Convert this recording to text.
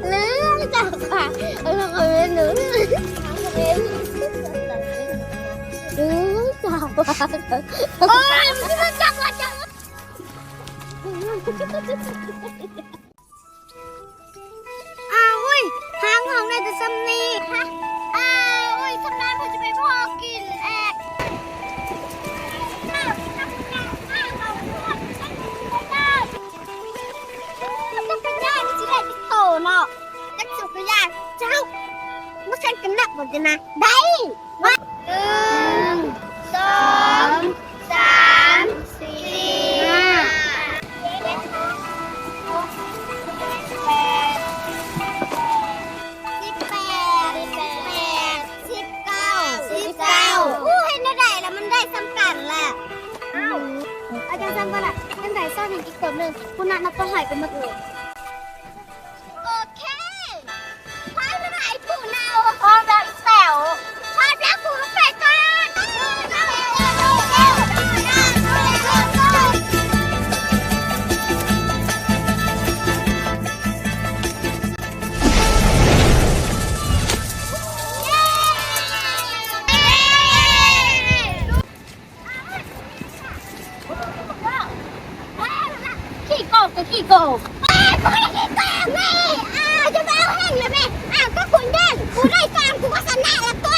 ເລື່ອງຈາກ ເອີ ເລື່ອງຈາກ ໂອ້ຍ ມັນຈັກວ່າຈັກ ອ້າວ ໂອ້ຍ ຫາງອອກໄດ້ແຕ່ສ່ຳນີ້ ຮະ ອ້າວ ໂອ້ຍ ສ່ຳນັ້ນເພິ່ນຈະໄປພໍ້ກິນແອກ ຈັກປະຍານຊິໄດ້ຈັກໂຕເນາະ ຈັກຈັກປະຍານ ເຈົ້າ ບໍ່ຊັ້ນກະນັບບໍ່ຈະນະ ໄດ້ ໜຶ່ງ ສອງ ສາມ ສີ່ ຫ້າ ສິບແປດ ສິບແປດ ສິບແປດ ສິບເກົ້າ ສິບເກົ້າ ໂອ້ ເຮັດແນວໃດລະມັນໄດ້ສ່ຳກັນລະ ອ້າວ ອາຈານ ສ່ຳກັນລະ ຈັ່ງໃດຊອກຫຍັງອີກເຕີມໜຶ່ງ ຜູ້ນັ້ນນະ ປະຫາຍໄປໝົດເລີຍ. ໂອເຄ ພາຍມາໄດ້ຜູ້ເນົ່າ ພ້ອມແລ້ວແຊວ ພາຍແລ້ວຜູ້ໄປກ່ອນ ຂີ້ໂກງກໍຂີ້ໂກງ ເອີຍ ກູບໍ່ໄດ້ຂີ້ໂກງນີ້ ອ້າວ ຈະມາເອົາແຮງລະແມ່ ອ້າວ ກໍກູຢ້ານ ກູໄດ້ກ່ອນ ກູກໍຊະນະລະໂຕ